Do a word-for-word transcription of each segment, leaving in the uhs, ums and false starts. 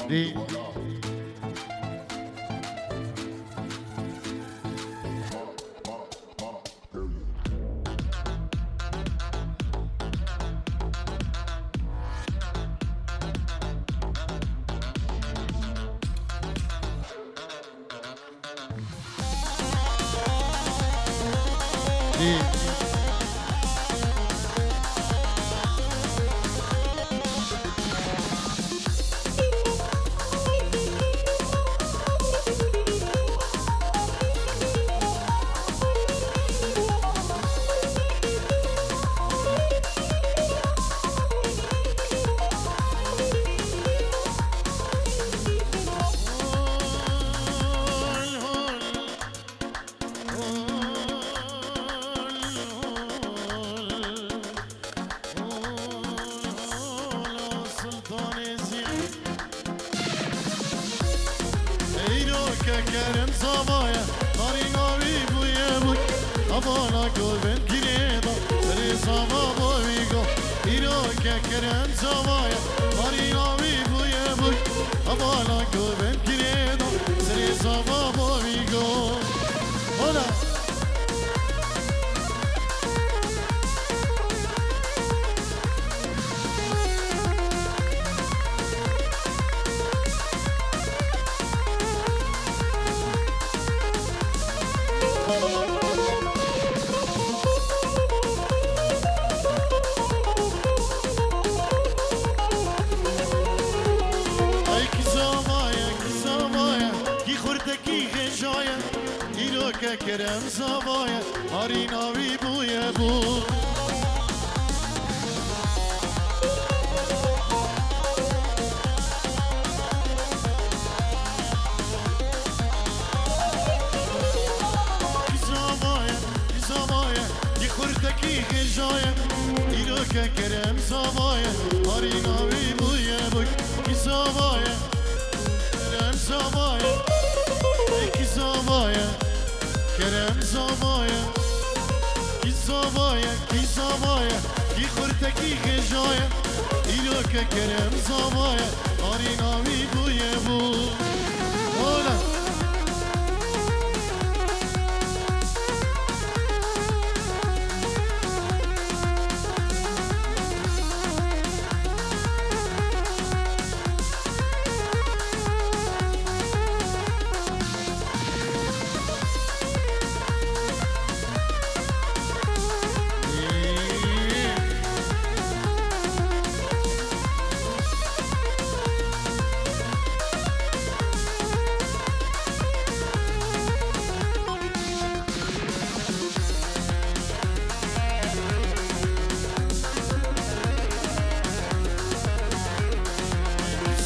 Dî. Îro ke kerem zava ye, narîna wî bûye bûk. Abana govend girêda, serê zava bo wî go. Îro ke kerem zava ye, narîna wî bûye bûk. Abana govend girêda, serê zava bo wî go. Hola. Ay kî zava ye, kî zava ye, kî xurtekî xêja ye. Îro ke kerem zava ye, arîna wî bûye bû. Kî zava ye, kî zava ye, kî xurtekî xêja ye. Îro ke kerem zava ye, arîna wî bûye bûk. Kî zava ye, kerem zava ye, ey kî zava ye, kerem zava ye. Kî zava ye, kî zava ye, kî xurtekî xêja ye. Îro ke kerem zava ye, arîna wî bûye bû. Ola.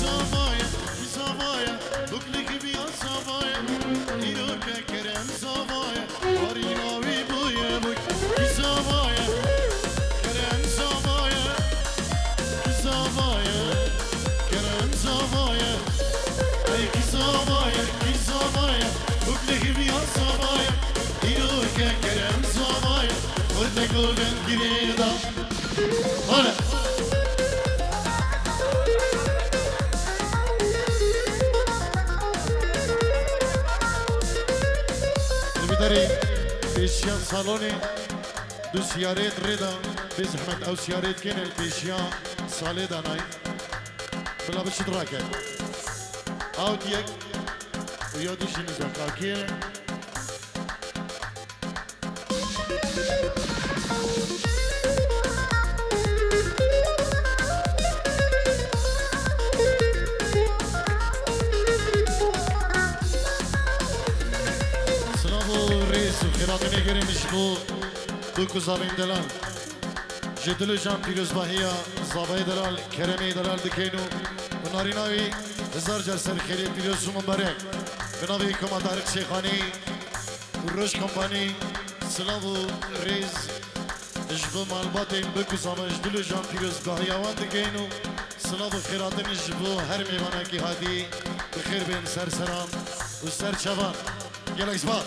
Zava ye, zava ye, bûk li kiviya zava ye. Îro ke kerem zava ye, arîna wî bûye bûk. Kî zava ye, kerem zava ye, kî zava ye, kerem zava ye. Ey kî zava ye, kî zava ye, bûk li kiviya zava ye. Îro ke kerem zava ye, xurtek govend girêda. Hala. Li vî derê pêşiya salonê du siyarê di rê de, bê zehmet ew siyarê dikên li pêşiya salê de nayî. Bila bi çi dirake. Ew diyek û ya du jî nizam kakê. Silav û rêz û xêratinê gerê min ji bo bûk û zavên delal. Ji dil û can pîrozbahiya zavayê delal, keremê delal dikeyn û bi narîna wî hezar car ser xêrê pîroz û mubarek. Bi navê Koma Tarîk Şêxanî, Roj Kompanî, silav û rêz ji bo malbatên bûk û zava ji dil û can pîrozbahiya wan dikeyn û silav û xêratin ji bo her mêvanekî hatî bi xêr bên ser seran û ser çavan. Gelek spas.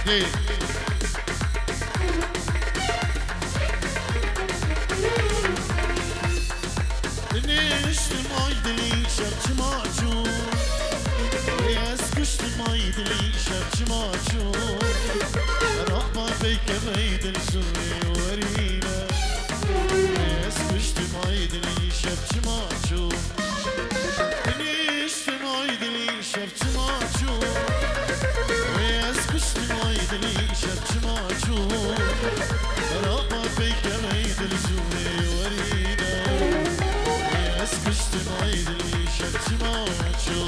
Hey. Niştim ay dilî şev çima çû. Ez kuştim ay dilî şev çima çû. Rapa peyke vey dil zûrê werîne. Ez kuştim ay dilî şev çima çû. Niştim ay dilî şev çima çû. Wê ez kuştim ay dilî şev çima çû. Rapa peyke vey dil zûrê werîne. Wê ez kuştim ay dilî şev çima çû.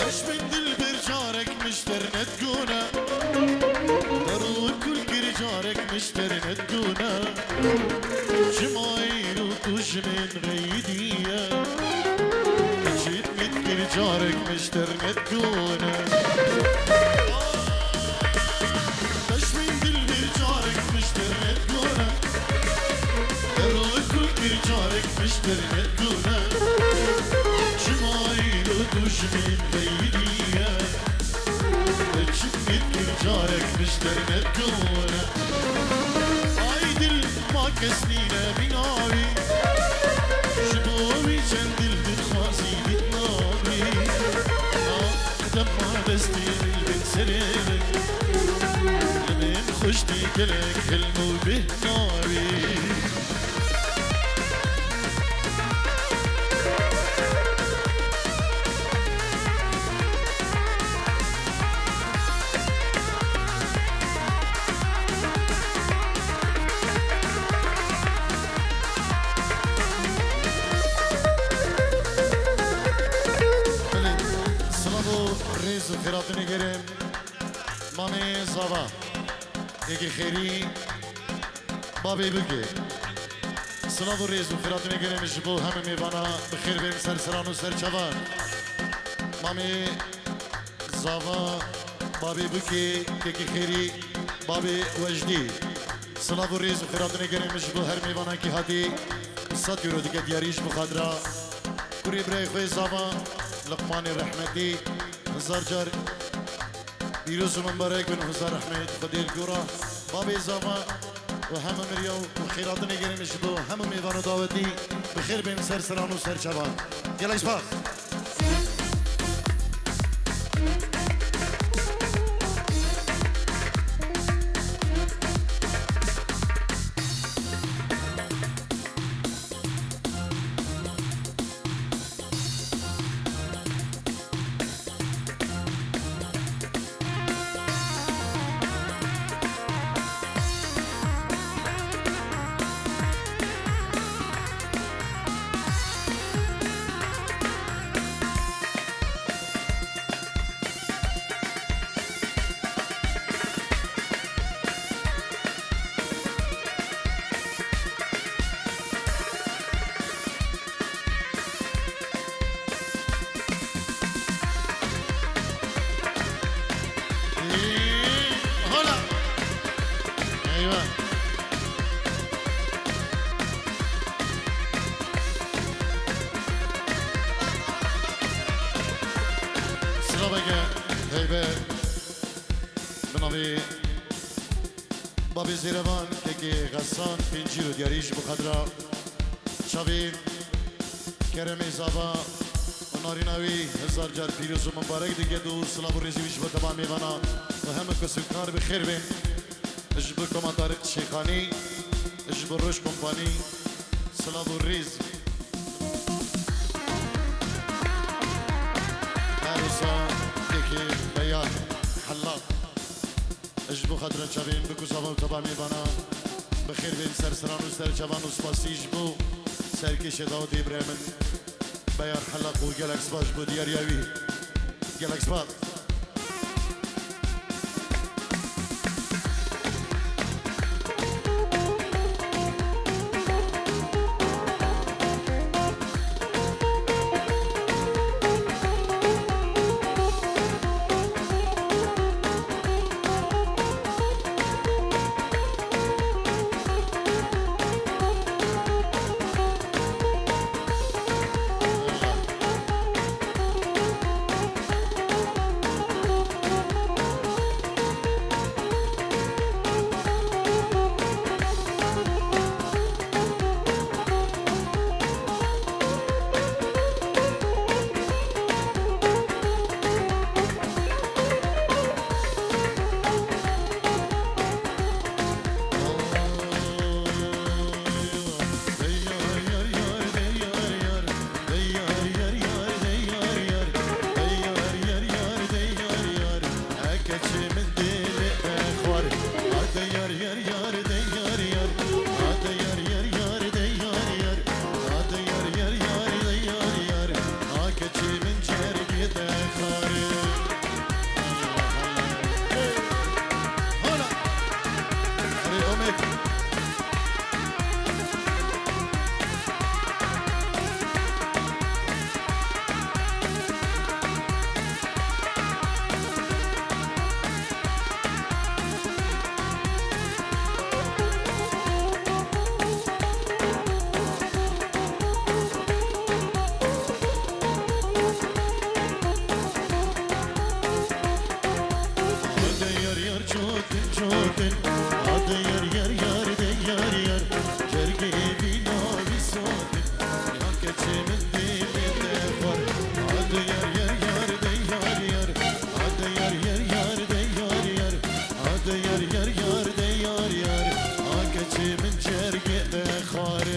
Eşbin dilber carek mişter net gune. Derû kul kir carek mişter net gune. Çimayî û kujmin reydiye. Çit mit kir carek mişter net gune. Eşbin dilber carek mişter net gune. Derû kul kir carek mişter net gune. Çimayî û kujmin reydiye. Çi kir carek mişter net gune. Ay dil ma kes nîne bîna wî. Ji bo wî çend dil dixwazî dîtina wî. Na dema destê dil bin serê min. Li min xweş dî gelek hilm û bêhna wî. Belê, silav û rêz û xêratinê gerim. Mamê Zava. Yekê xêrî. Babê Bikê. Silav û rêz û xêratinê gerim ji bo hemî mêvana bi xêr bên ser seran û ser çavan. Mamê Zava, babê Bikê, kekî Xêrî, babê Wejdî. Silav û rêz û xêratinê gerim ji bo her mêvanekî hatî sed euro dike diyarî ji bo xatira kurê birayê xwe Zava, Liqmanê rehmetî, hezar car pîroz û mibarek bin, hezar rehmet Xwedê li gora babê Zava û hemû miriya û xêratinê gerim ji bo hemû mêvan û dawetî bi xêr bên ser seran û ser çavan. Gelek spas. Hola. Eyvah. Silaveke heybe bi navê Babê Zêrevan, kekê Xesan, pêncî ro diyarî ji bo xatira çavên Keremê Zava û narîna wî hezar car pîroz û mibarek dike û silav û rêzê wî ji bo temamê vana û hemû kesûkar bi xêr bên. Ji bo Koma Tariq Şêxanî, ji bo Roj Kompanî, silav û rêz. Her wisa kekê Beyar Hellaq. Ji bo xatira çavên Bik û Zava û teba mêvana bi xêr bên ser seran û ser çavan û spasî ji bo serkêşê dawetê birayê min Beyar Hellaq û gelek spas ji bo diyariya wî. Gelek spas. Çotin, çotin, a de yar, yar, yar, de yar, yar. Cergê vîna vî sotin, ya keçê min dê lê te xwar. A de yar, yar, yar, de yar, yar. A de yar, yar, yar, de yar, yar. A de yar, yar, yar, de yar, yar. A keçê min cergê te xwar.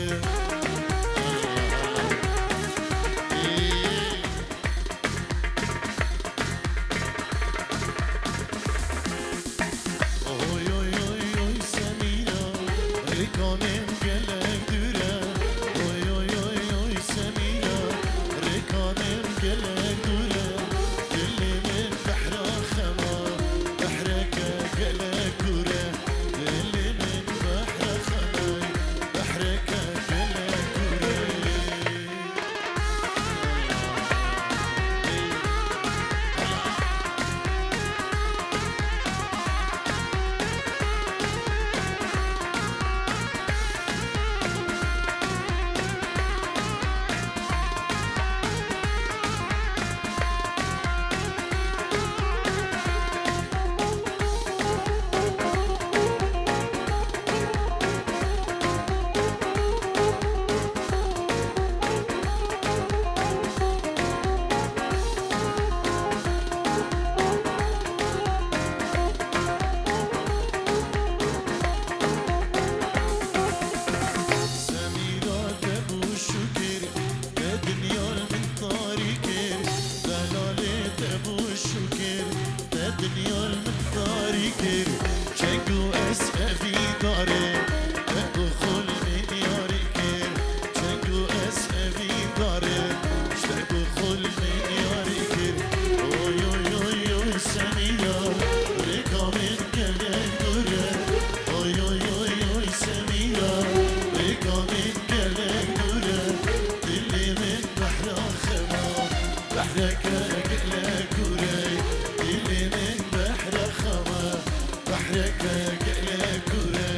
Oy, oy, oy, oy, Semîra, rêka min gelek dûr e. Oy, oy, oy, oy, Semîra, rêka min gelek dûr e. Dilê min behra xem e, behreke gelek kûr e. Dilê min behra xem e, behreke gelek kûr e. Semîra te bû şukir, te dinya li min tarî kir. Delalê te bû şukir, te dinya li min tarî kir. Çeng û ez evî darê, te bi xul min yarî kir. Çeng û ez evî darê, ji te bi xul min yarî kir. Oy, oy, oy, oy, Semîra, rêka min gelek dûr e. Oy, oy, oy, oy, Semîra, rêka min gelek dûr e. Dilê min behra xem e, behreke gelek kûr e. Dilê min behra xem e, behreke gelek kûr e.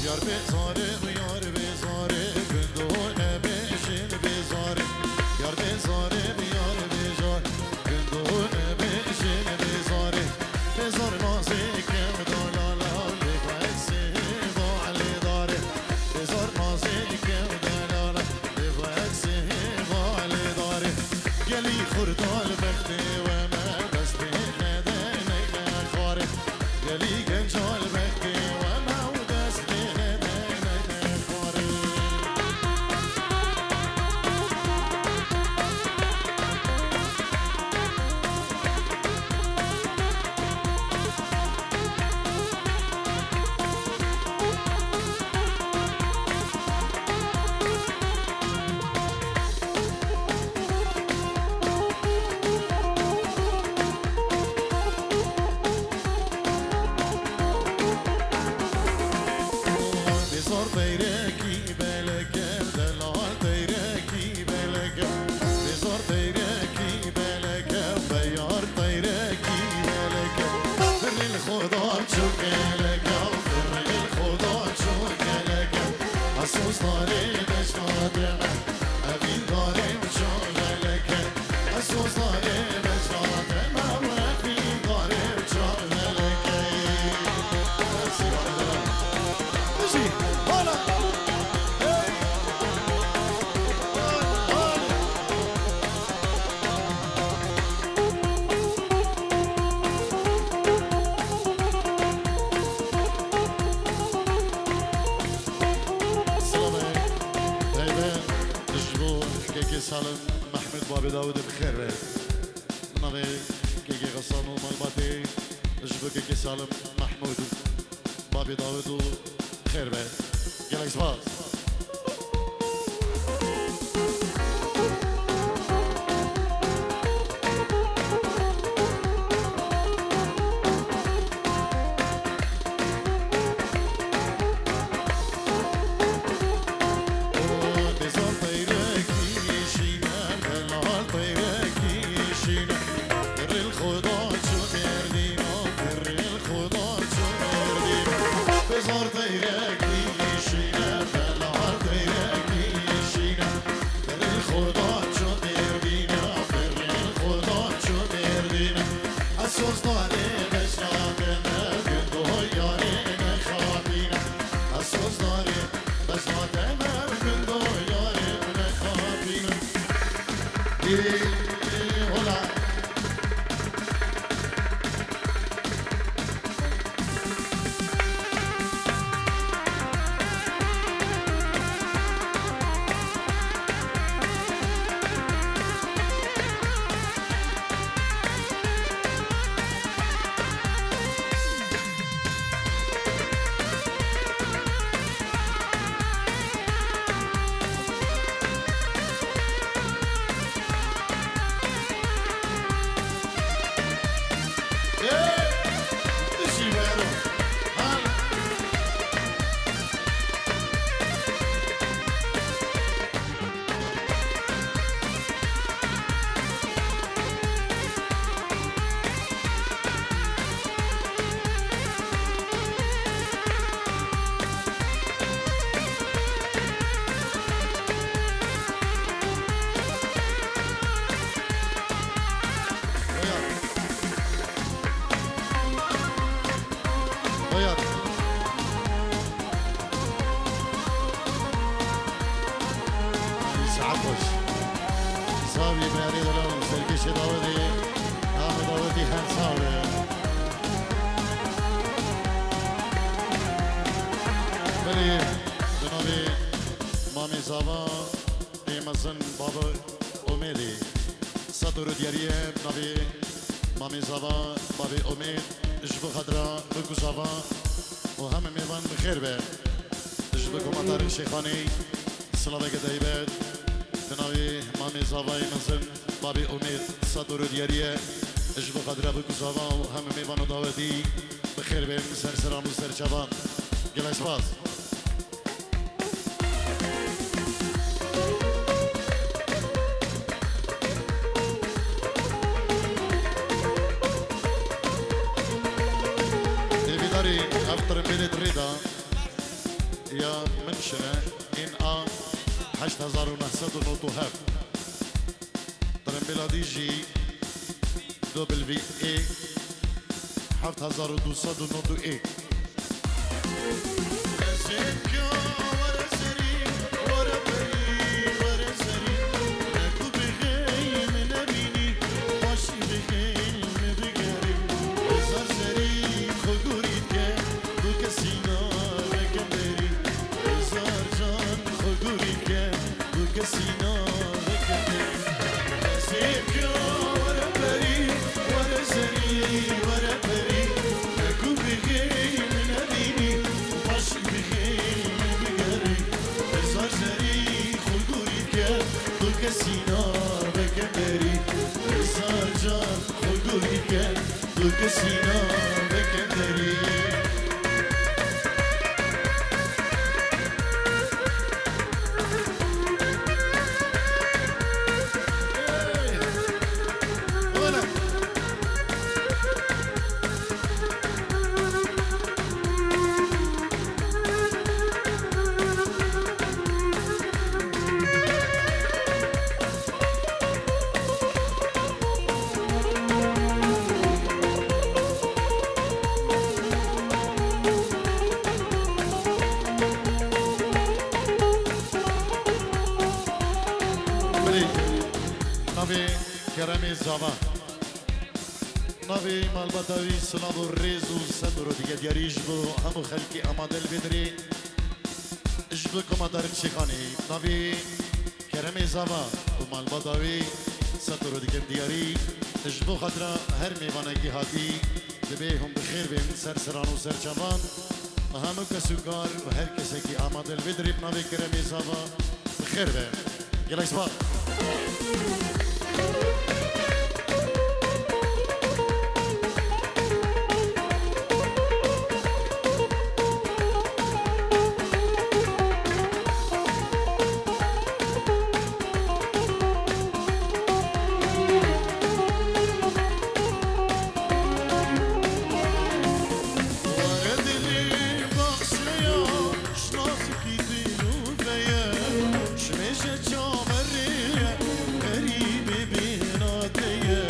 Yar bê zarê, yar bê zarê, gundo nebêjin bê zarê. Yar bê zarê, yar bê zarê, gundo nebêjin bê zarê. Bê zar mazê kew dalala, lê xwe sê va lê darê. Bê zar mazê kew dalala, lê xwe sê va lê darê. Gelî xurda li bextê we me, destê nede neyne xwarê. Gelî genca li bextê we me û destê nede neyne xwarê. Bêzar teyrekî beleke, delal teyrekî beleke. Bêzar teyrekî beleke, beyar teyrekî beleke. Firrî li xwe da çû geleke, firrî li xwe da çû geleke. Esos darê deşta deme, evîn darê çû geleke. Silavê heybe ji bo kekê Salim Mehmûd Babê Dawidê bi xêr ve. Navê kekê Xesan û malbatê ji bo kekê Salim Mehmûd Babê Dawid û Xêr be. Gelek spas. Boyar. Saet xweş. Savî merî delal serkêşê dawetê. Name dawetî her sağ olun. Belê, bi navê Mamê Zava, ê mezin Baba Omêdê. Sed û diyarî ye, bi navê Mamê Zava, Babê Omêd, ji bo xatira Bik û Zava û hemî mêvan bi xêr be. Ji bo Koma Tarîk Şêxanî, silaveke taybet, bi navê Mamê Zavayê mezin, Babê Omêd, sed û diyarî ye, ji bo xatira Bik û Zava û hemî mêvan û dawetî bi xêr bên ser seran û ser çavan. Gelek spas. Hêvîdarî ev tirimbêlê di rê de ya min şine, ên a heşt hezar û neh sed û nod û heft. Tirimbêla dî jî W A heft hezar û du sed û nod û ê. Belê, navê Keremê Zava. Navê malbata wî silav û rêz û sed û ro dige diyarî ji bo hemû xelkê amade li vê dirê. Ji bo Koma Tarîk Şêxanî, navê Keremê Zava û malbata wî sed û ro dige diyarî. Ji bo xatira her mêvanekî hatî, dibê hûn bi xêr bên ser seran û ser çavan. Hemû kes û kar û her kesekî amade li vê dirê bi navê Keremê Zava bi xêr be. Gelek spas. Were dilê baxçeya, ji nazikî dilûve ye, ji mêje çaverê ye, xerîbê bêhna te ye,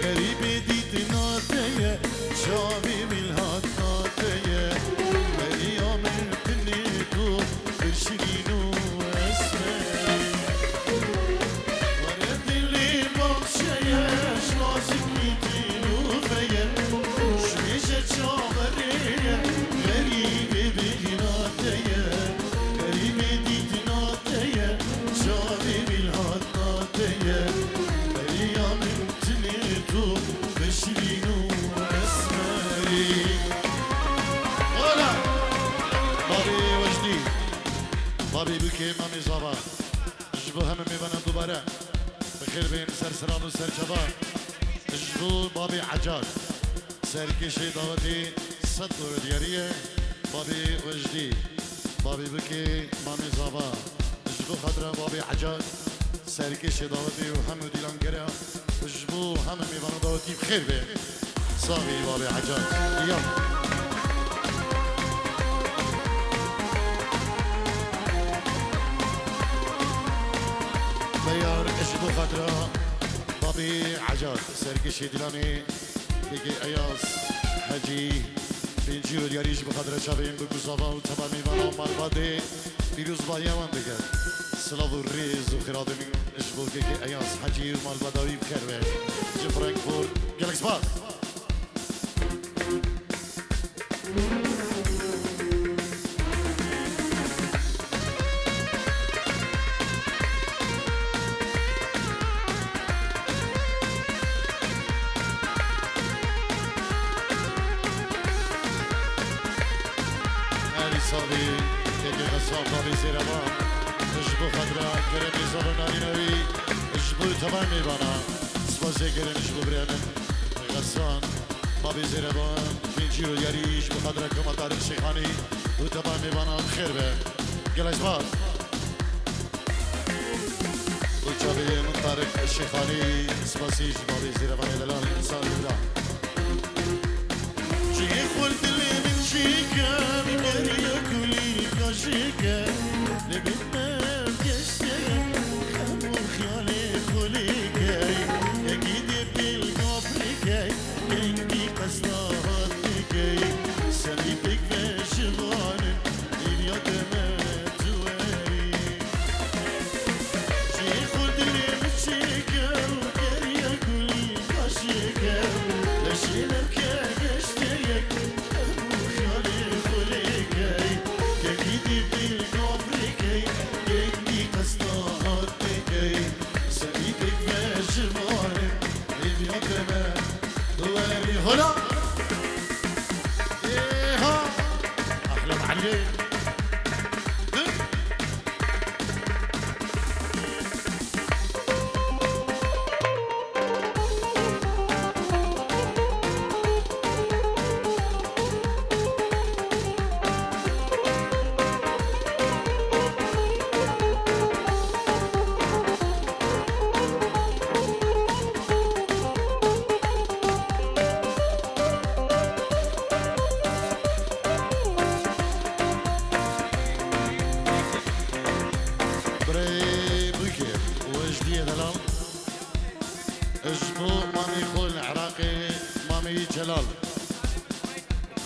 xerîbê dîtina te ye, çavê mîlhatna te ye, beriya min tinê tu, birşînîn û esmerî. Were dilê baxçeye, ji nazikî dilûve ye, ji mêje çaverê ye, xerîbê bêhna te ye, xerîbê dîtina te ye, çavê mîlhatna te ye, beriya min tinê tu, birşînîn û esmerî. Ola! Babê Wejdî, babê Bûkê, mamê Zava. Ji bo hemî mêvanan dubare bi xêr bên, ser siran û ser çava. Ji bo babê Ecar, serkêşê dawetê sed dore diyarî ye. Babê Wejdî, babê Bikê, mamê Zava. Ji bo xatira babê Ecar, serkêşê dawetê û hemû dîlan gere. Ji bo hemî mêvanan dawetî bi xêr be. Saxî babê Ecar. Ya. Beyar ji bo xatira babê Ecar, serkêşê dîlanê, kekê Eyaz Hecî, pêncî û diyarî ji bo xatira çavên Bûk û Zava û teva mêvana malbatê. Pîrozbahiya wan dike. Silav û rêz û xêratên ji bo kekê Eyaz Hecî û malbata wî bi xêr be. Ji Frankfurt. Gelek spas. Erî Salî, yekê Xesan, babê Zêrevan, ji bo xatira Keremê Zava û narîna wî, ji bo teva mêvana, spasê gelên ji bo birê min Xesan, babê Zêrevan, pêncî û diyarî ji bo xatira Koma Tarîk Şêxanî û teva mêvana bi xêr be. Gelek spas. Û çavê min Tarîk Şêxanî, spasî ji babê Zêrevanê delal însan bira. Cihê xwe li dilê min çêke, min geriya kulîlka jêke. Li bin me geşteye, xem û xiyalê xwe lêke. Yekî dê pêl gap rêke, kengî qesta hat dike. Semî pêk ve ji van in, hêviya te me tu werî. Jê xwe dilê min çêke û geriya kulîlka jêke. Leşê me bike geşteyek, em û xiyalê xwe lêkey. Kekî dî pîl gaf rêkey, kengî qesta hat têkey. Serî pêk ve ji van e, hêviya te me. Duwerî hula. Êha! Ahla Muhallê. Birê Bûkê, Wejdiyê Delal, ji bo mamê xwe li Iraqê, mamê Celal,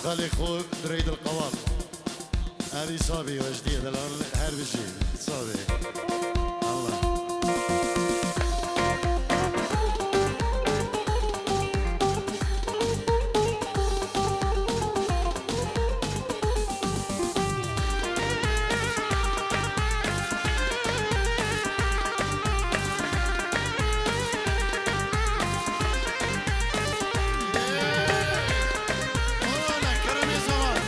xalê xwe Dirêy Dilqewal. Evî sabî Wejdiyê Delal her bijî. Sabî. Allah. Ola, keremê zaman.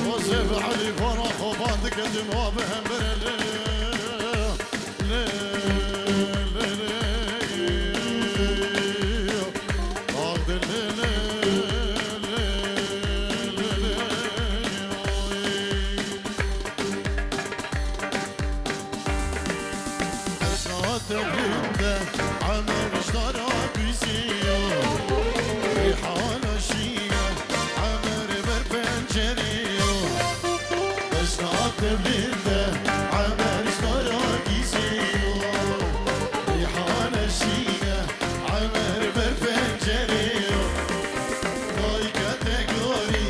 Wazê bi Elî vana xwe van dike din wa bi hember lê, lê, lê, lê, lê. Saate binde Emer ji dara bîziyo, rîhana şîye Emer ber pencereyo. Saate binde Emer ji dara bîziyo, rîhana şîye Emer ber pencereyo. Dayika te gorî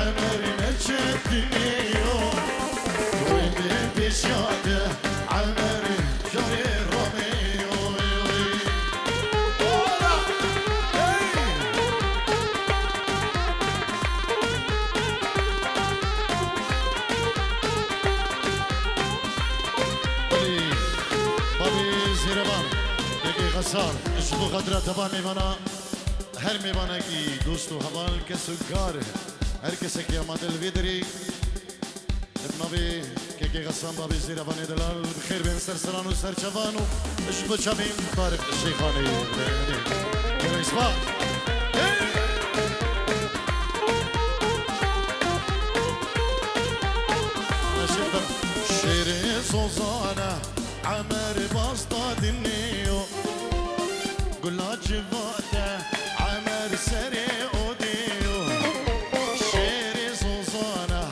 Emer ne çetiniyo. Wê pêşiya te Emer şarê Romeo. Ola! Hey! Belê, bavê Zêrevan, Begê Xesan, ji bo xatira teva mêvana, her mêvanekî dost û heval, kes û kar, her kesekî amade li vê derê. Bi navê Kekê Xesan, bavê Zêrevanê delal, bi xêr bên ser seran û ser çavan û ji bo çavên Tarîq Şeyxanê. Gelek spas. Hey! Şêrê Zozana, Emer basta dinê yo. Gula civate, Emer serê odê yo. Şêrê Zozana,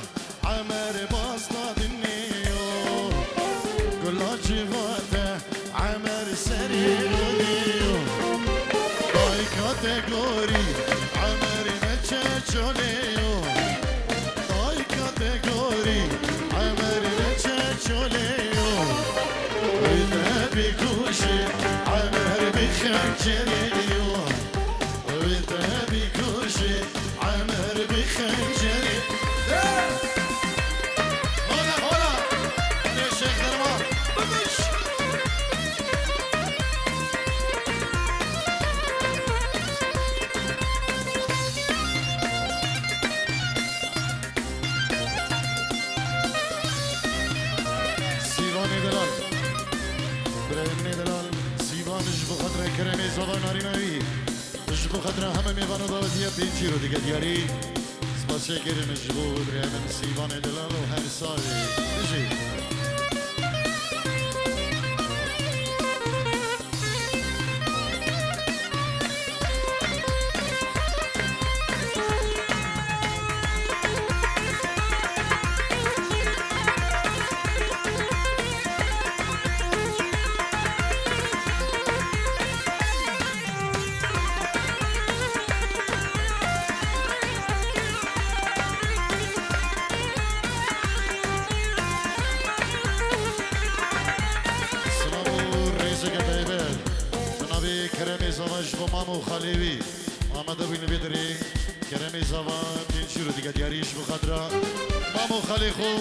Emer basta dinê yo. Gula civate, Emer serê odê yo. Dayika te gorî, Emer ne çeçolê yo. Dayika te gorî, Emer ne çeçolê yo. Wê te bikuşê, Emer bi xencerê yo. Wê te bikuşê, Emer bi xencerê. Hey! Hola, hola! Hadi Şeyh Derman, bikuş! Sîvanê delal. Birayê min ê delal. Sîvan ji bo xatirê keremê zava narîna wî. Ji bo xatira heme mêvan û dawetiya pêncî ro dike diyarî. Spasiya gelê me ji bo birayê min Sîvanê delal û her sal bijî. Silav û rêzeke taybet. Bi navê Keremê Zava ji bo mam û xalê wî. Amade bûyne vê derê. Keremê Zava pênc euro dike diyarî ji bo xatira mam û xalê xwe.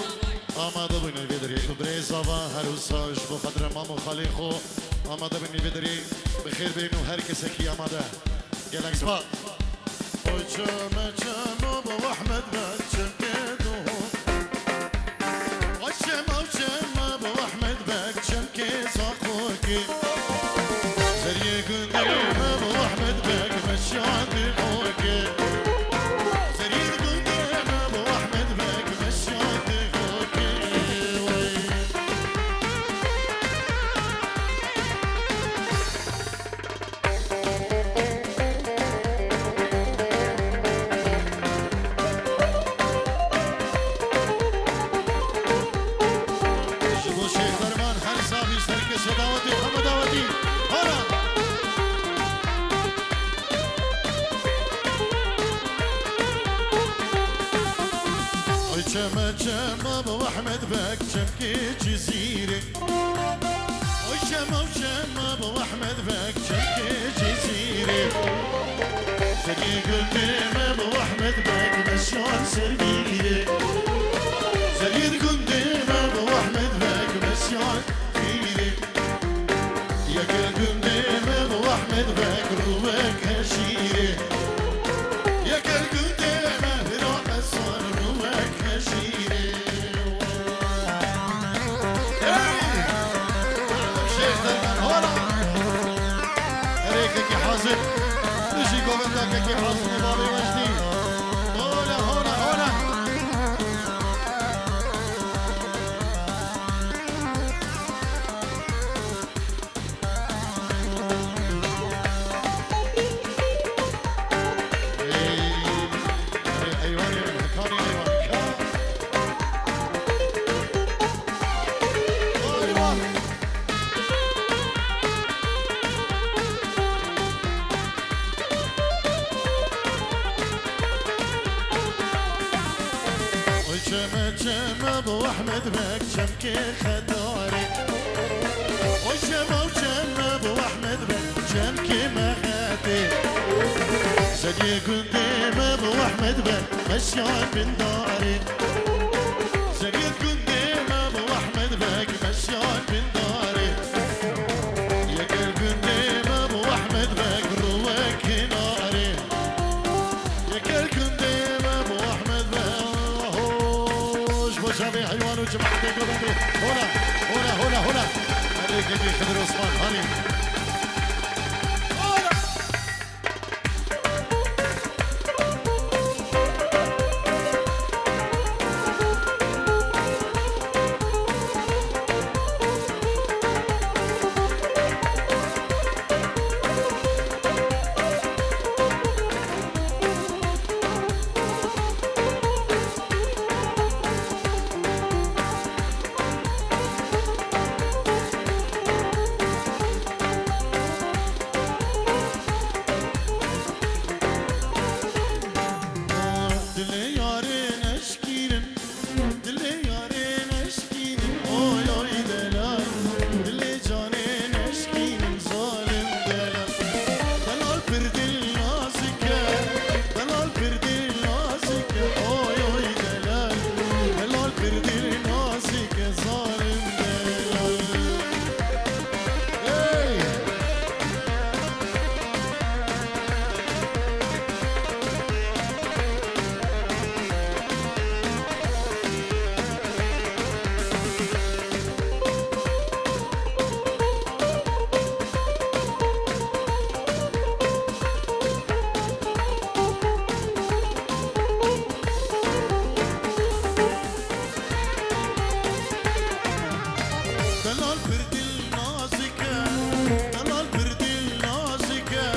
Amade bûyne vê derê. Û birê Zava her wisa ji bo xatira mam û xalê xwe. Amade bûyne vê derê. Bi xêr bên û her kesekî amade. Gelek spas. Oy çeme çeme bo Ahmet Bek çemkê doho. Oy çeme oy çeme bo Ahmet Bek çemkê Zaxokê. Zeriyê gundê me bo Ahmet Bek meşyatê xokê. Zeriyê gundê me bo Ahmet Bek meşyatê xokê. Oy. Ji bo Şêx Derman, her sabî serkêşe dawetê, heme dawetî. Hala! Oy çeme çeme bo Ahmet Bek çemkê Cizîrê. Oy çema, oy çema bo Ahmet Bek çemkê Cizîrê. Serê gundê me bo Ahmet Bek meşan ser bîrê. Serê gundê me bo Ahmet Bek meşan bîrê. Yeke gundê me bo Ahmet Bek rû Çeme çeme bi Ahmed Beg çemkê xedarê. O çeme û çeme bi Ahmed Beg çemkê me xetê. Seriyê gundê me bi Ahmed Beg meşyan bin darê. Seriyê gundê me bi Ahmed Beg meşyan bin darê. Yekel gundê me bi Ahmed Beg ruwe kenarê. Yekel gundê me bi Ahmed Beg. Ho, ji bo çavê heywan û cemaetê govendê. Hola, hola, hola, hola. Erê kekê Xidir Osman, hanî. Hola. Dilê yarê neşkînin, dilê yarê neşkînin, oy oy delal. Dilê canê neşkînin, zalim delal. Delal pir dil nazik e, delal pir dil nazik e, oy oy delal. Delal pir dil nazik e, zalim delal. Hey! Delal pir dil nazik e, delal pir dil nazik e.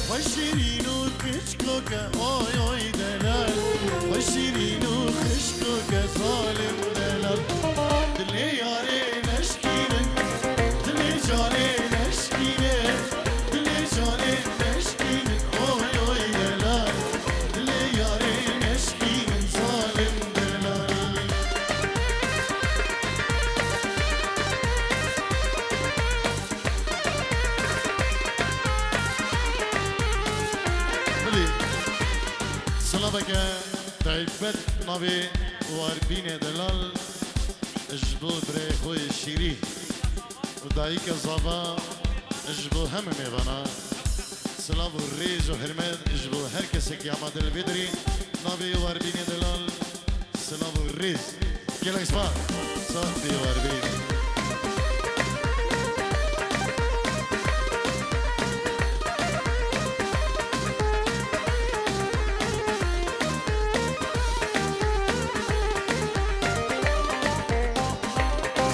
Xweş şîrîn û xişkok e, oy oy delal. Xweş şîrîn û xişkok e, zalim delal. Dilê yarê neşkînin, dilê canê neşkînin, dilê canê neşkînin, oy oy delal. Dilê yarê neşkînin, zalim delal. Bilî, silaveke taybet navê Warbînê Delal ji bo birayê xwe yê Şîrî û dayika zava, ji bo hemî mêvana. Silav û rêz û hurmet ji bo her kesekî amade li vê derê. Navê Warbînê Delal, silav û rêz. Gelek spas. Sax bî, Warbîn.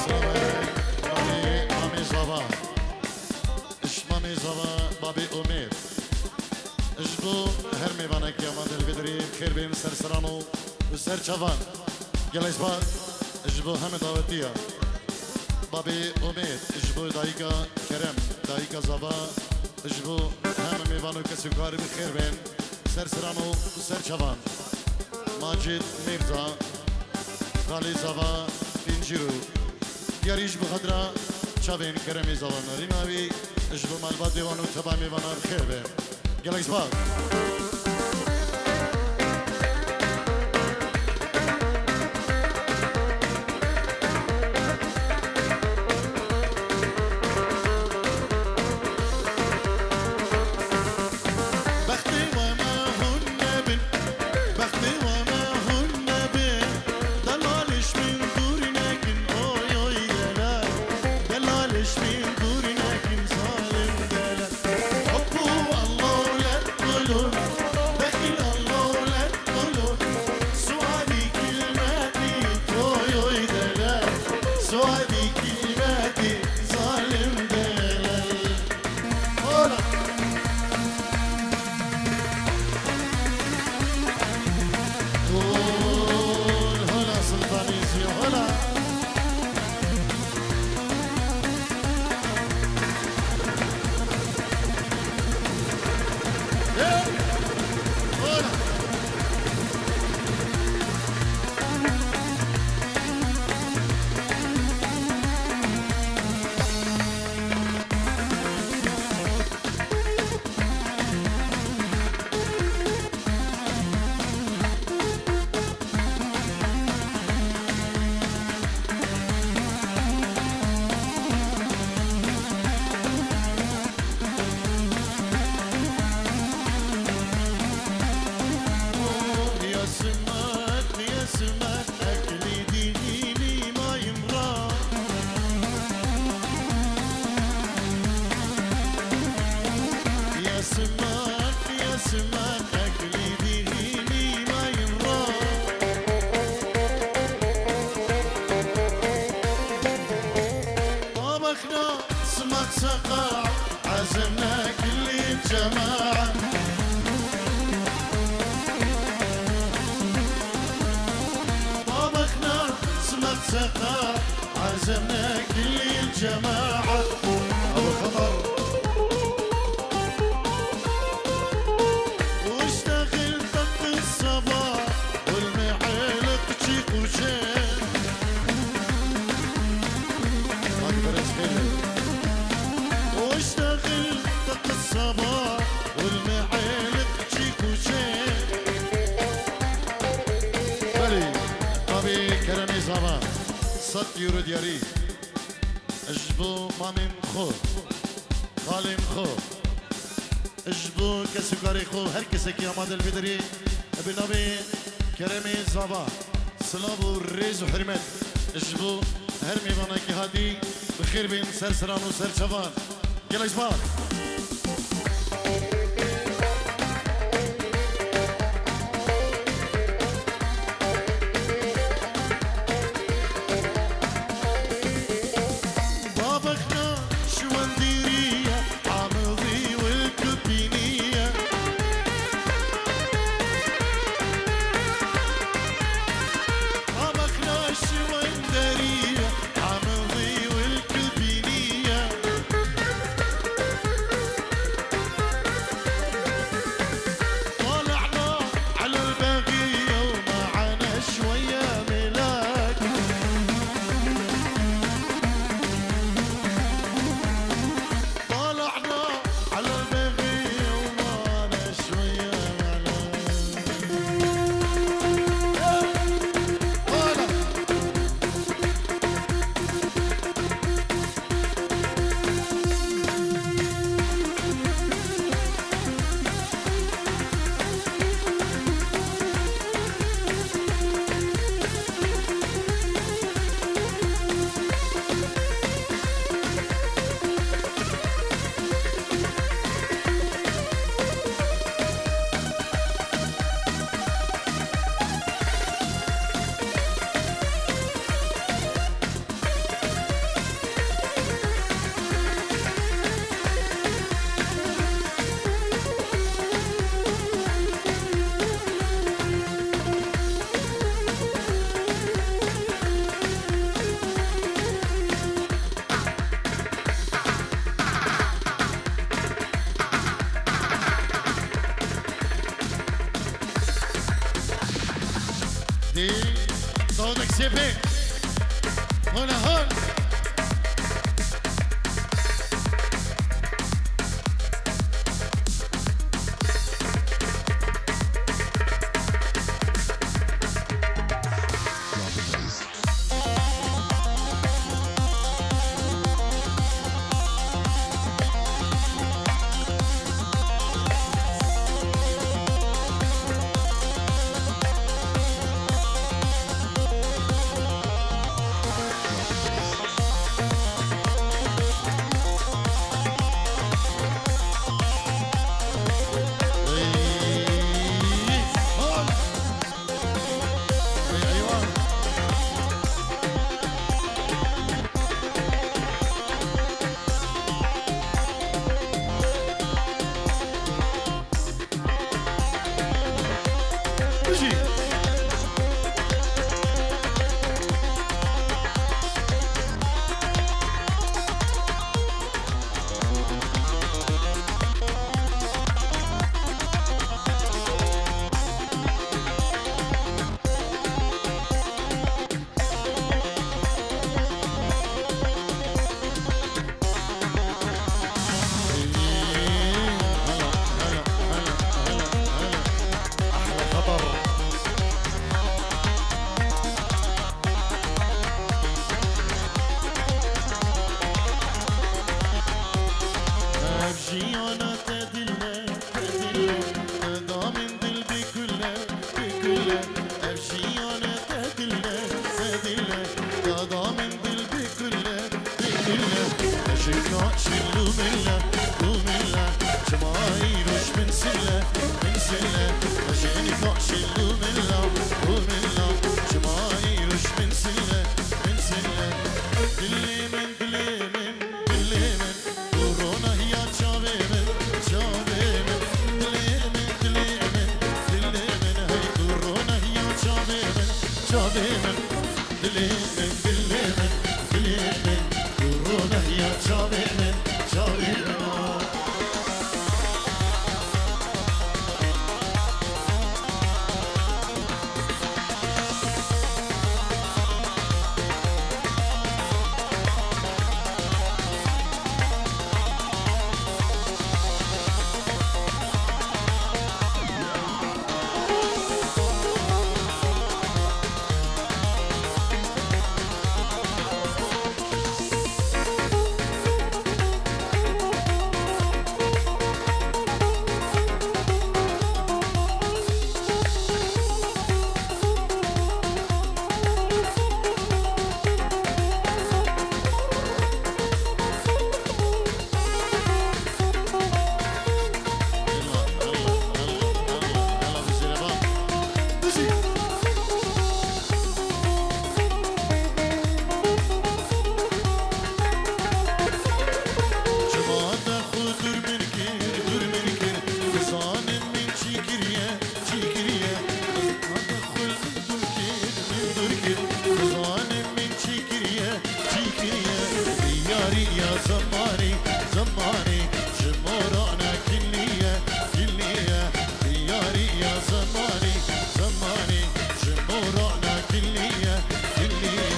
Silav, navê Amê Zava. Ji Mamê Zava, Babê Omêd. Ji bo her mêvanekî amade li vê derê, xêr bên, ser seran û ser çavan. Gelek spas ji bo hemî dawetiya. Babê Omêd, ji bo dayika Kerem, dayika Zava, ji bo hemî mêvan û kes û kar bi xêr bên, ser seran û ser çavan. Macid Mîrza, Xalê Zava, Pîncîr û Diyarî ji bi xatira çavên Keremê Zava, nerîna wî ji bo malbatê wan û teba mêvanan bi xêr be. Gelek spas. Bextê we me hûn nebin, bextê we me hûn nebin. Delal ji min dûr nekin, oy oy delal. Delal ji min dûr nekin, zalim delal. Hop û Allah let kulun. جماعة. طابخنا سمك سقا، عزمنا كل الجماعة. أبو خضر. واشتغل طق الصباح، والمحل قشي قشي. واشتغل طق الصباح، والمحل قشي قشي. Belê, tabî Keremê Zava, sed euro diyarî. Ji bo mamên xwe, xalên xwe, ji bo kes û karê xwe, her kesekî amade li vê derê, bi navê Keremê Zava, silav û rêz û hurmet ji bo her mêvanekî hatî, bi xêr bên ser seran û ser çavan. Gelek spas. Babakna şwendiriye, amilî wil kupîniye. Babakna şwenderiye, عمضي والكبينية. طلعنا على الباغية ومعنا شوية ملاك. طلعنا على الباغية ومعنا شوية ملاك. طلع. Dî, Dawudek Sêpê. Hona hon. Dilê min, dilê min, dilê min, dilê min, tu ronehiya çavê min, çavê min. Cemaate xwe dûr min kir, dûr min kir, bizanin min çi kiriye, çi kiriye. Cemaate xwe min dûr kir, min dûr kir, bizanin min çi kiriye, çi kiriye. Diyariya zemanî, zemanî, ji morana kiliye, kiliye. Diyariya zemanî, zemanî, ji morana kiliye, kiliye.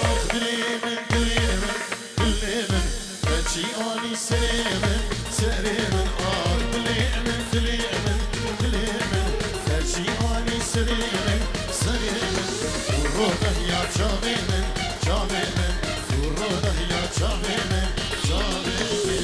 Ax dilê min, dilê min, dilê min, te çi anî serê min, serê min. Ax dilê min, dilê min, dilê min, te çi anî serê min, serê min. Tu ronehiya çavê min, çavê min, tu ronehiya çavê min, çavê min.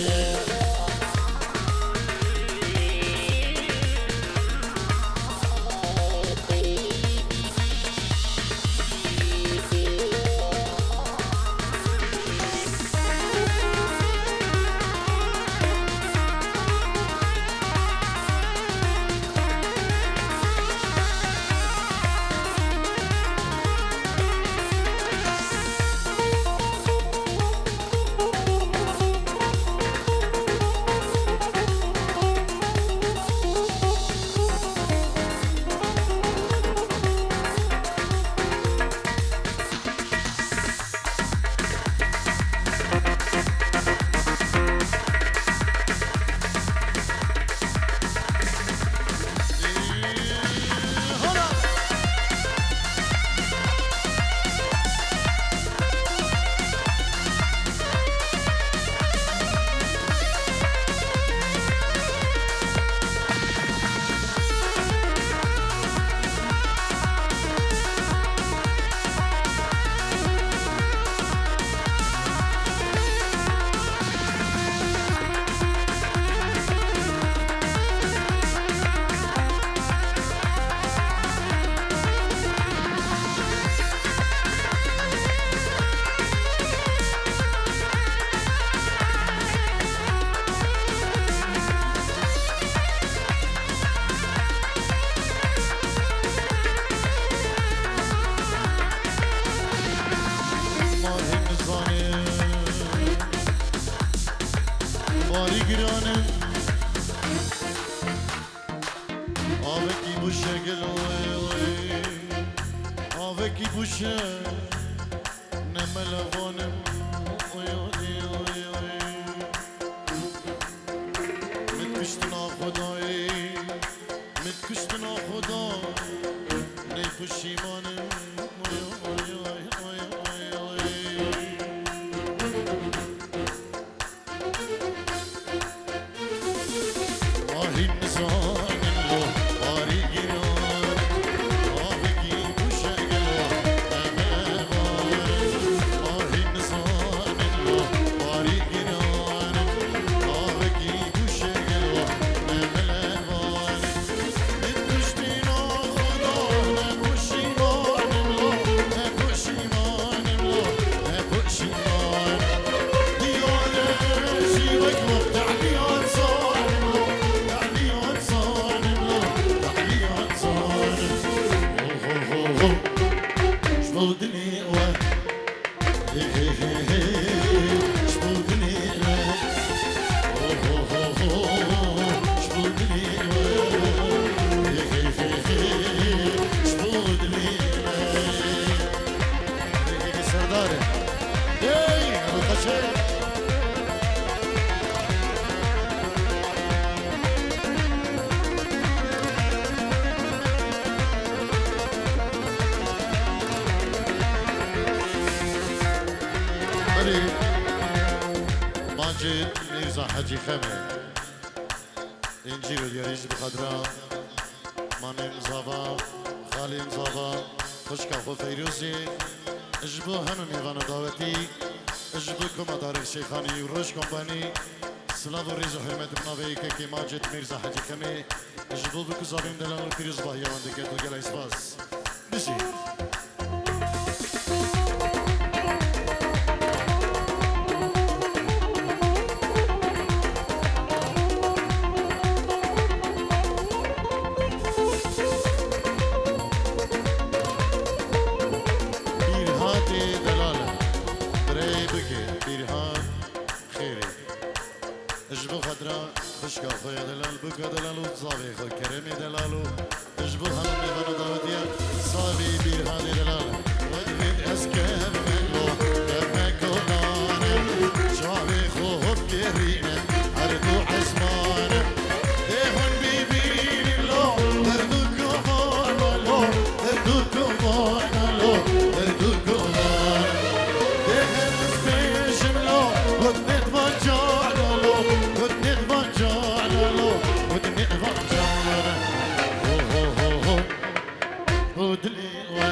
Mahî nizanim, barî giran in. Avekî bûşe gelo, oy, oy. Avekî bûşe, ne melevan im, oy, oy, oy, oy. Min kuştina Xwedayê, min kuştina Xweda, ne pişîman im, oy, oy, oy, oy, oy, oy. Ahî nizanin lo, barî giran, avekî bûşe gelo, ne melevan. Ahî nizanin lo, barî giran, avekî bûşe gelo, ne melevan. Min kuştina Xweda, ne pişîman im lo, ne pişîman im lo, ne pişîman. Diyare şîvek lo, te'liyan zanim lo, te'liyan zanim lo, te'liyan zanim. Ho, ho, ho, ho. Ji bo dilê we. Hey, hey, hey, hey, ji bo dilê me. Ho, ho, ho, ho, ji bo dilê me. Hey, hey, hey, hey, ji bo dilê me. Mîrza Hecî Xemê. Încîro diyarî ji bi xatira mamê min zava, xalê min zava, xwişka xwe Feyrûzê, ji bo hemî mêvana dawetî, ji bo Koma Tarîx Şêxanî û Roj Kompanî, silav û rêz û hurmet bi navê yekekê Macid Mîrza Hecî Xemê, ji bo bikuzavên delal û pîrozbahiya wan diket û gelek spas. Bijî. Bîrhatê delal e. Birê bike, Bîrhat Xêrê. Ji bo xatira xwişka xwe ya delal, bûka delal û zavê xwe Keremê delal û ji bo hemû mêvana dawetiye savî Bîrhatê delal. Wextê ez kevime lo, kevime kolan e, çavê xwe hop gerîne, erd û esman e. Dê hûn bibînin lo, erd û kovan e lo, erd û kovan e lo, erd û kovan e. Dê her ez bêjim lo, gotinê di van cana lo, gotinê di van cana lo, gotinê di van cana. Ho, ho, ho, ho. Bo dilê we.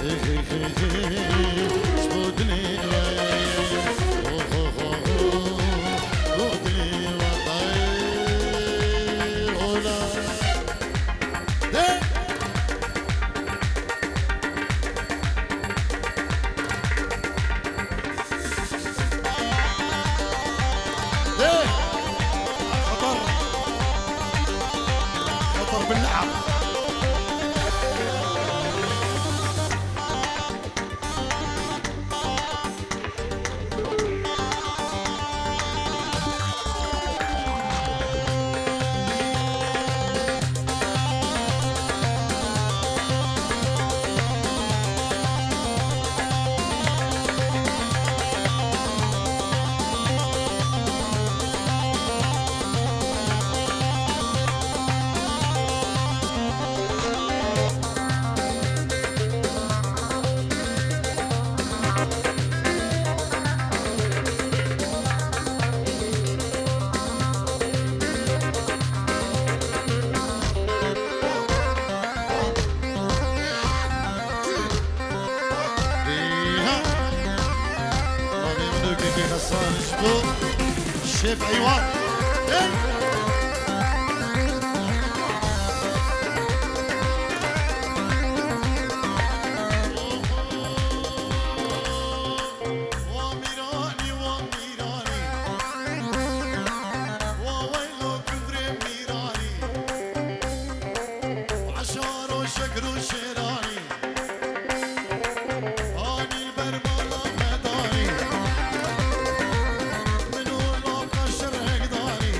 Hey, hey, hey, hey. Ji bo dilê we. Ho, ho, ho, ho. Bo dilê we. Ay, ola. Hey. Hey! Xeter! Xeter bin Le'ab. Şef Eywan. Hey! Wa mîranî, wa mîranî, wa weylo gundrê mîranî, wa şaro şekir û şêranî, anî li ber mala me danî, min û lapa şirek danî.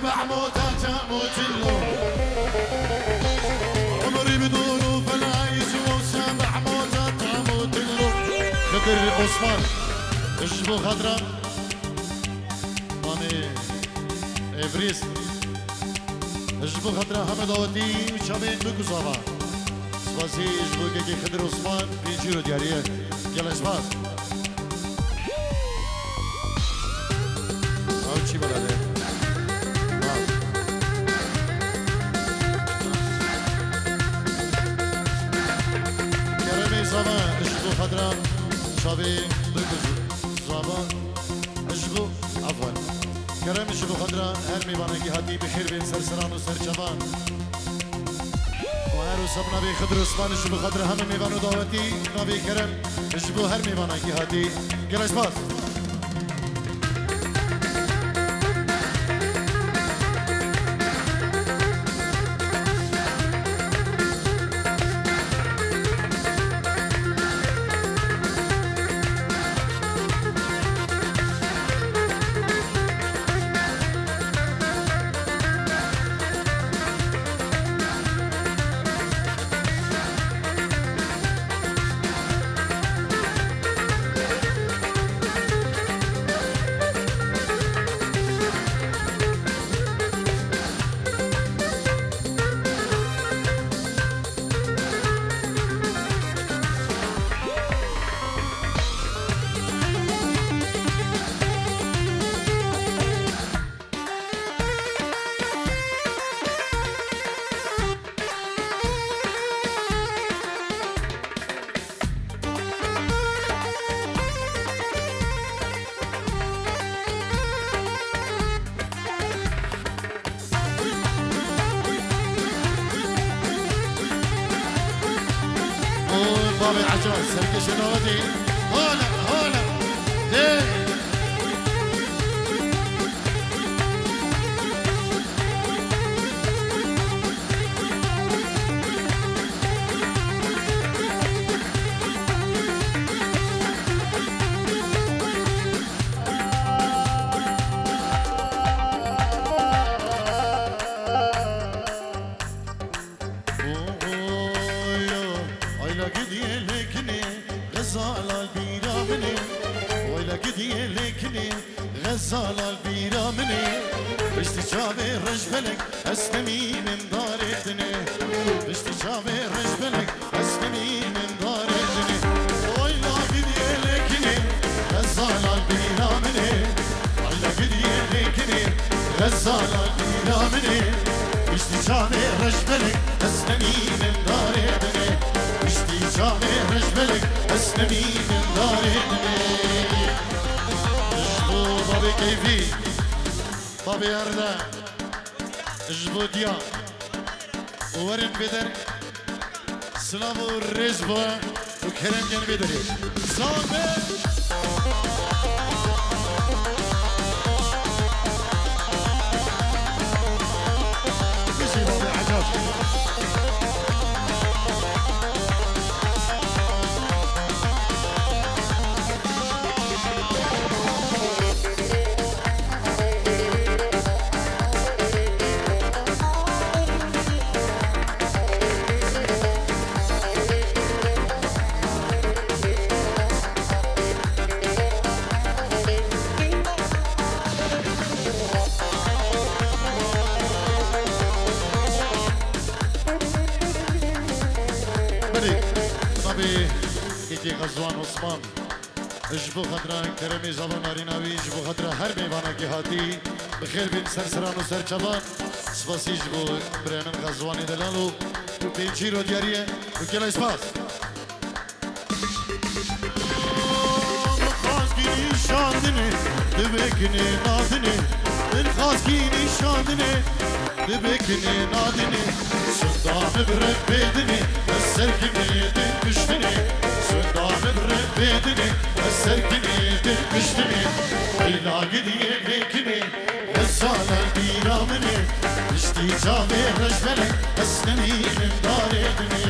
Behmota çam û çillo. Umrî bi dûr û felay ji bo şa behmota çam û çillo. Xidir Osman, ji bo xatira Manê Evrîst, ji bo xatira heme dawetî û çavên bik û zava. Spasî ji bo kekê Xidir Osman, pêncî ro diyarî ye. Gelek spas. Ew çi belade? Ha. Keremê zava ji bo xatira çavê bik û zava. Ji bo, afwan. Kerem ji bo xatira her mêvanekî hatî bi xêr bên ser seran û ser çavan. Û her wisa bi navê Xidir Osman ji bo xatira hemî mêvan û dawetî, navê Kerem ji bo her mêvanekî hatî. Gelek spas. Oy, babê Eca, serkêşê dawetê. Hala, hala. Dê. Oy, ayla gidiye lêkinê, Xezal al bîra min ê. Ayla gidiye lêkinê, Xezal al bîra min ê. Piştî çavê rejbelek, ez nemînim darê dinê. Piştî çavê rejbelek, ez nemînim darê dinê. Ayla gidiye lêkinê, Xezal al bîra min ê. Ayla gidiye lêkinê, Xezal al bîra min ê. Piştî çavê rejbelek, ez nemînim darê dinê. Piştî çavê rejbelek, ez nemînim darê dinê. Ji bo babê keyfî, babê erde, ji bo diya. Û werin bêder, silav û rêz bo û kerem gen bêderê. Sağ be. Bijî babê Ecar. Belê, navê kekê Xezwan Osman. Ji bo xatira keremê zava narîna wî, ji bo xatira her mêvanekî hatî, bi xêr bên ser seran û ser çavan. Spasî ji bo birayê min Xezwanê delal û, û pêncî ro diyarî ye û gelek spas. Min xaskî nîşandinê, dibê kinê nadinê. Min xaskî nîşandinê, Dibê kinê nadinê, sunda min bi reng bêdinê, ez ser kinê din kiştinê. Sunda min bi reng bêdinê, ez ser kinê din kiştinê. Eyla gidiyê lê kinê, ez zana bîra min ê. Piştî çavê rejbelek, ez nemînim darê dinê.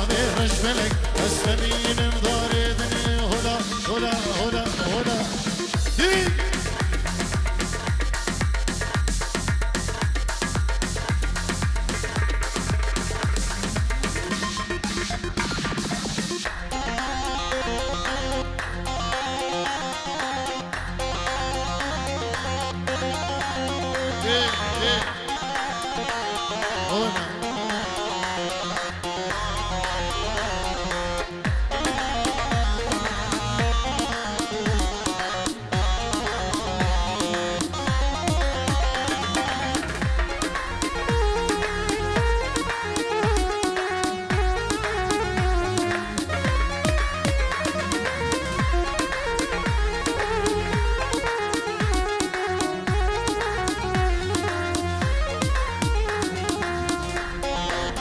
Navê reşbelek, ez xemînim darê dinê, hola, hola, hola, hola. Dî! Dê, dê. Ona.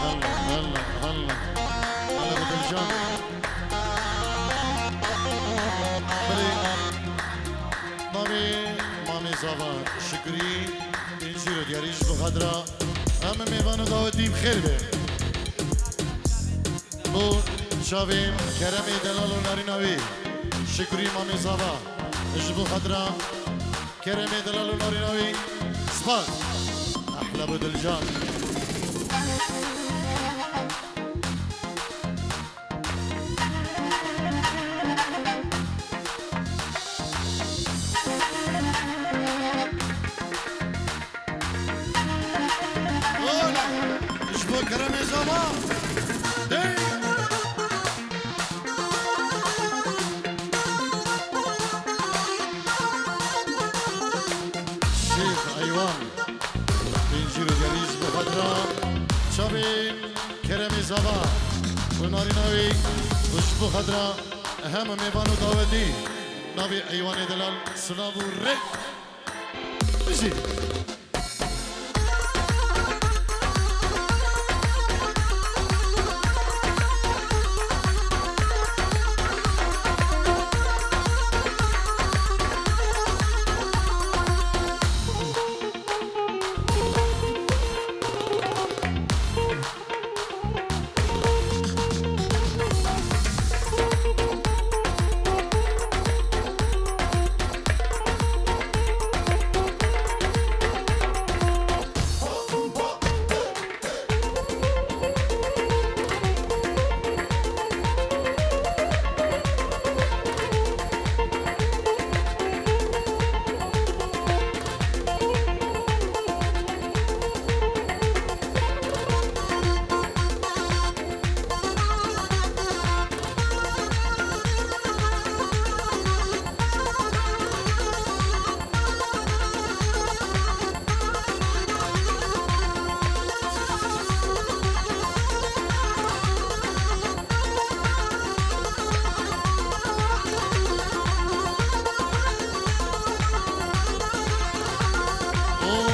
Halla, halla, halla. Halla bu Dilcan. Belê. Navê Mamê Zava Şikrî, Încîro Diyarî ji bo xatir a hemî mêvan û dawetî bi xêr be. Bo çavên keremê delal û narîna wî, Şikrî Mamê Zava, ji bo xatir a keremê delal û narîna wî, spas. Ehla bu Dilcan. Ola! Ji bo keremê Zava! Dey! Şêx Eywan, Pêncî Rogerî ji bo xatir a çavên keremê Zava û narîna wî û ji bo xatir a hemû mêvan û dawetî navê Eywanê Delal silav û rêz. Bijî.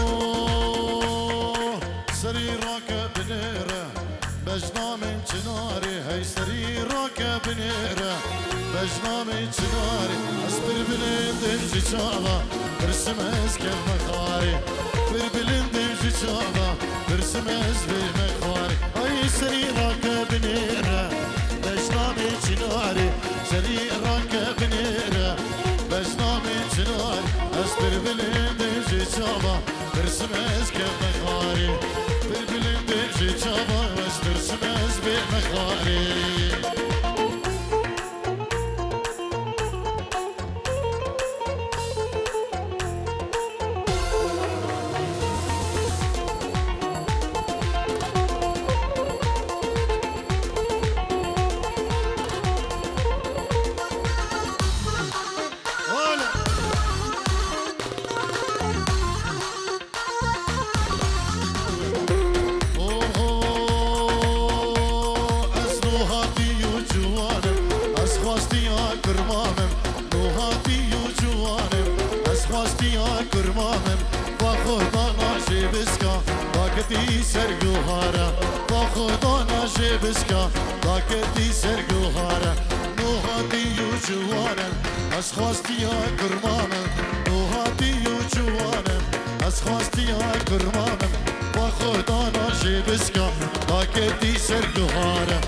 Oh, serî rake binêre, bejna min çinarê, hey serî rake binêre, bejna min çinarê, ez pir bilindêm ji çava, pirsim ez kevme xwarê, pir bilindêm ji çava, pirsim ez vême xwarê, ay serî rake binêre, bejna min çinarê, serî rake binêre, bejna min çinarê, ez pir bilindêm ji çava, pirsim ez kevme xwarê. Pir bilind e ji çava ez tirsim ez bême xwarê. Ola! Oho, ez nuhatî û ciwan im, ez xwestiya kurman im. Nuhatî û ciwan im, ez xwestiya kurman im. Va xwe dana jê biska, daketî ser guhara. Va xwe dana jê biska, daketî ser guhara. Nuhatî û ciwan im, ez xwestiya kurman im. Nuhatî û ciwan im, ez xwestiya kurman im. Va xwedana jê biska, daketî ser guhare.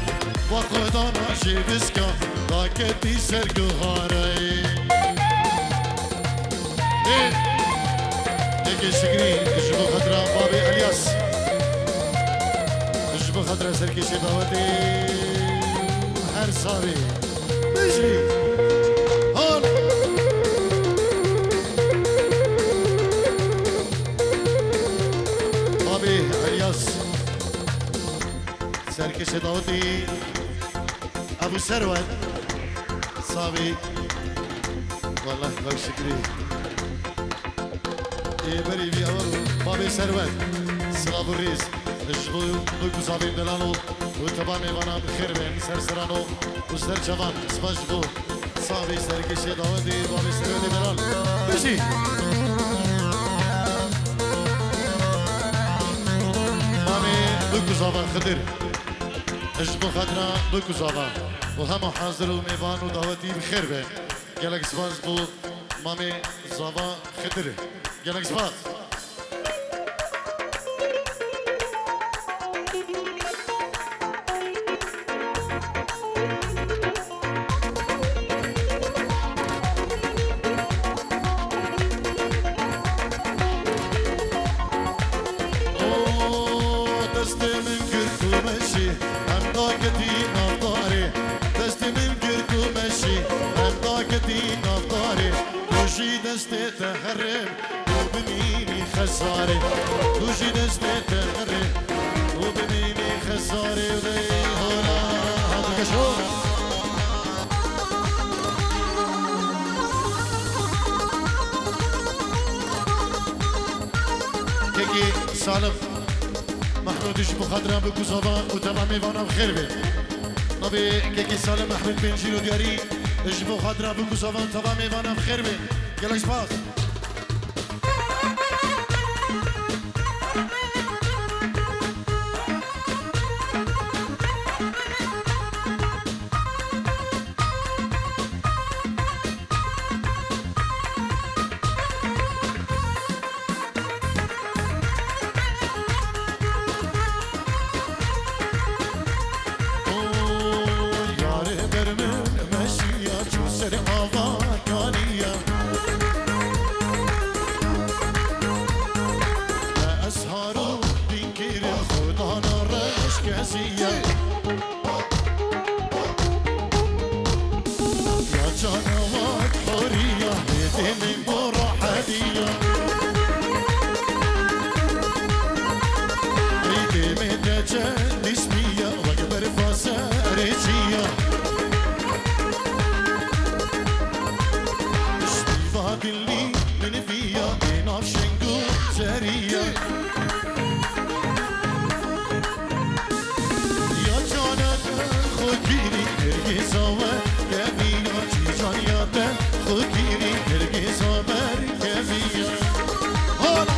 Va xwedana jê biska, daketî ser guhare. Ê, yekê şikrî ji bo xetira babê Elyas. Ji bo xetira serkêşê dawetê her savê. Bijî. Hol. Babê Elyas. Serkêşê dawetî Ebû Serwet. Savî. Wallah, bew şikrî. Ê berî vî ew babê Serwet. Silav û rêz. Ji bo, bo ku zavên delal û, û teba mêvanan bi xêr bên, ser seran û, û ser çavan. Spas ji bo. Savê serkêşê dawetê, babê Serwetê delal. Bijî. Mamê Bikuzava Xidir. Ji bo xatira Bikuzava û hema hazir û mêvan û dawetî bi xêr be. Gelek spas bo mamê Zava Xidir. Gelek spas. O destê min girk û meşî, em daketî navdarê. Destê min girk û meşî, em daketî navdarê. Tu jî destê te herim û bimînî xesarê. Tu jî destê te herim û bimînî xesarê. Dey hola, hadi geşo. Kekî Salim Mehmûdî ji bo xatira Bikuzava û teva mêvana bi xêr be. Navê kekî Salim Mehmûd Pêncî û diyarî ji bo xatira Bikuzava û teva mêvana bi xêr be. Gelek spas. Oy, yarê ber min meşiya, çû ser ava kaniya. Ez haro dîn kirim, xwedana reş kesiya. Ya canavat horiya, hêdê min bo rahetiya. Ey dê min te çend dîsmiya, wek berfa serê çiya. Piştî va dilî min viya, bê nav şeng û seriya. Ya canê xwekîrî, Nergîsa we kevî ya, çî caniya te xwekîrî, Nergîsa ber kevî ya. Hola,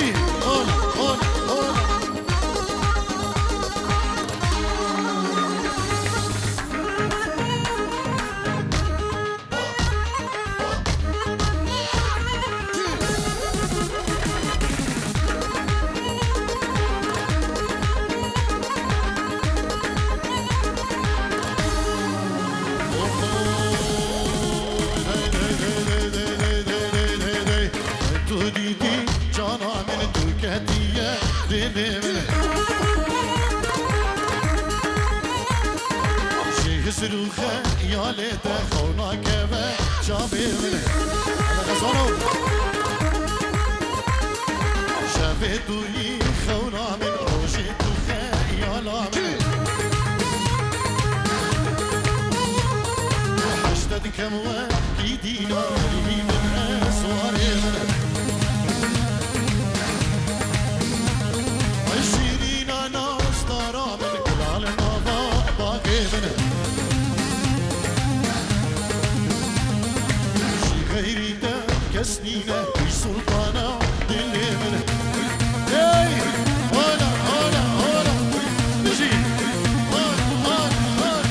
î, hola, hola, hola. Tu dîtî cana min, tu ketiye dilê min. Ji hizir û xeyalê te xew nakeve çavê min. Hele xezano. Şevê tu yî xewna min, rojê tu xeyala min. Heşte dikem wekî dîna, rî min ez warê min. Ay şîrîna nastara min, gula li nava bagê min. Ji xeyrî te kes nîne, wî sultana dilê min. Hey! Hola, hola, hola! Bijî! Hola, hola, hola!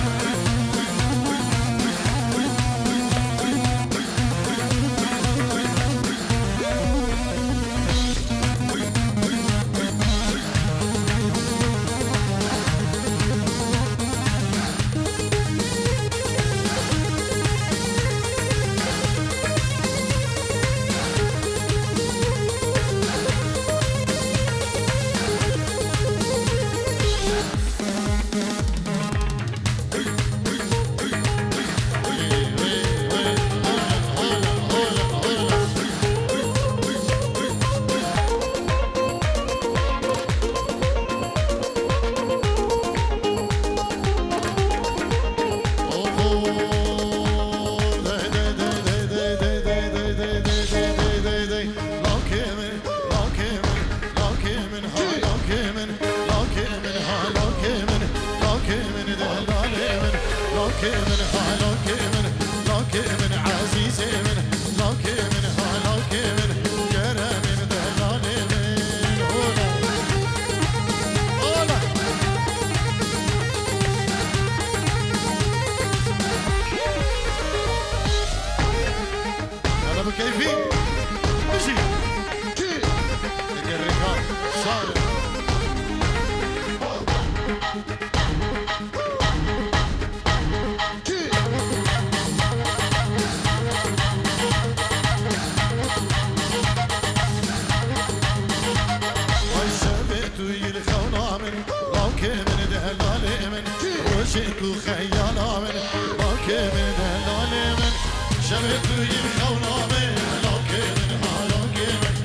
Lakê min, ha lakê min, lakê min, ezîzê min, lakê min, ha lakê min, keremê min, delalê min. Ola, ola. Hela bi keyfî. Bijî. Kî? Digerikan. Sar. Kî? Ay şevê tu yî li xewna min, lakê min, delalê min. Rojê tu xeyala min, lakê min, delalê min. Şevê tu yî xewna min, lakê min, ha lakê min.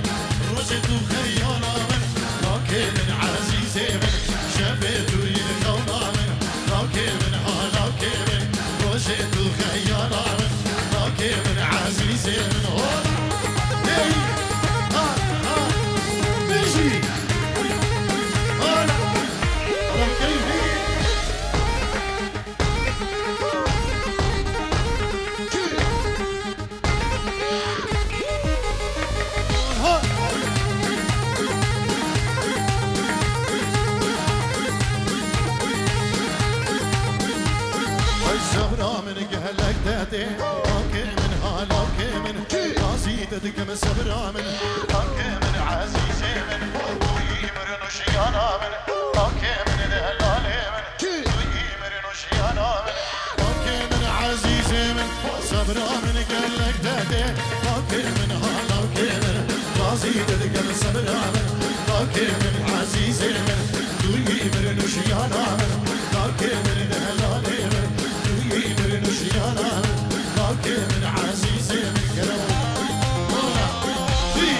Rojê tu xeyala min, lakê min, ezîzê min. Şevê tu yî xewna min, lakê min, ha lakê min. Rojê tu xeyala min, lakê min, ezîzê min. Hop! Hey! Ha, ha! Bijî! Hala! Hala keyfî! Ay sebra min gelek dedê, lakê min, ha lakê min, razî te dikim sebra min, lakê min, ezîzê min, tu yî mirin û jiyana min, lakê min, delalê min, tu yî mirin û jiyana min. Lakê min, ezîzê min, sebra min gelek dedê. Lakê min, ha lakê min, razî te dikim sebra min. Lakê min, ezîzê min, tu yî mirin û jiyana min. Lakê min, delalê min, tu yî mirin û jiyana min. Lakê min, ezîzê min, kerem. Ola, dî.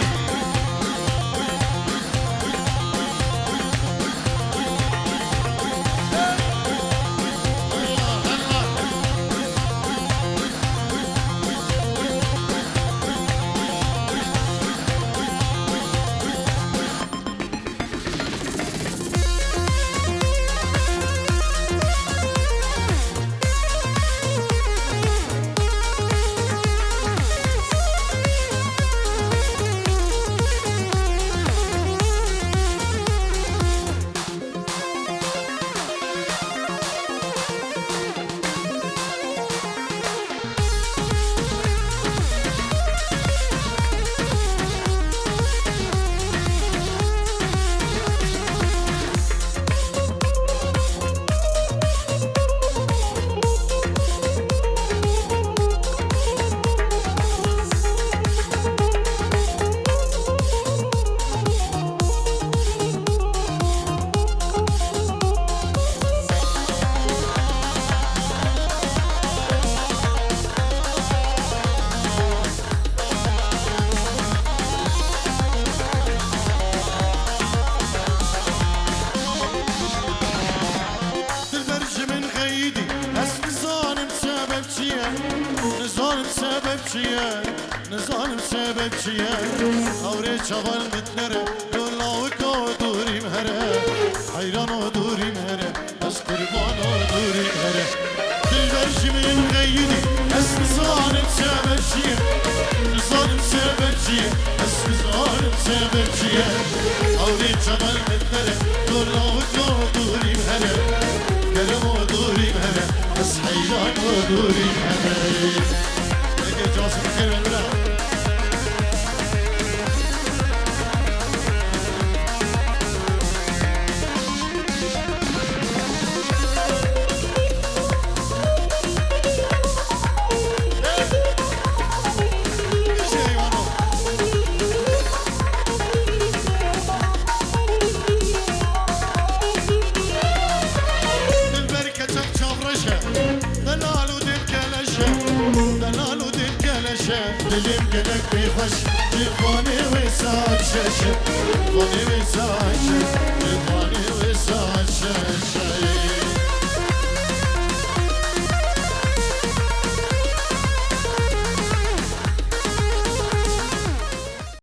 Dilber ji min xeyidî, ez nizanim sebeb çi ye, nizanim sebeb çi ye, nizanim sebeb çi ye. Hawrê çavan min nere, lo lawika dûrîm here, heyran o dûrîm here. Ez qurban o dûrî here. Dilber ji min xeyidî, ez nizanim sebeb çi ye. Nizanim sebeb çi ye. Ez nizanim sebeb çi ye. Hawrê çavan min nere, lo lawika dûrîm here. Kerem o dûrîm here. Ez heyran o dûrîm here. Eke casım kerem bira. Dilber keçek çavreş e, delal û dil keleş e, delal û dil keleş e. Dilê min gelek pê xweş, ji vanê wê saet şeş e, vanê wê saet şeş e.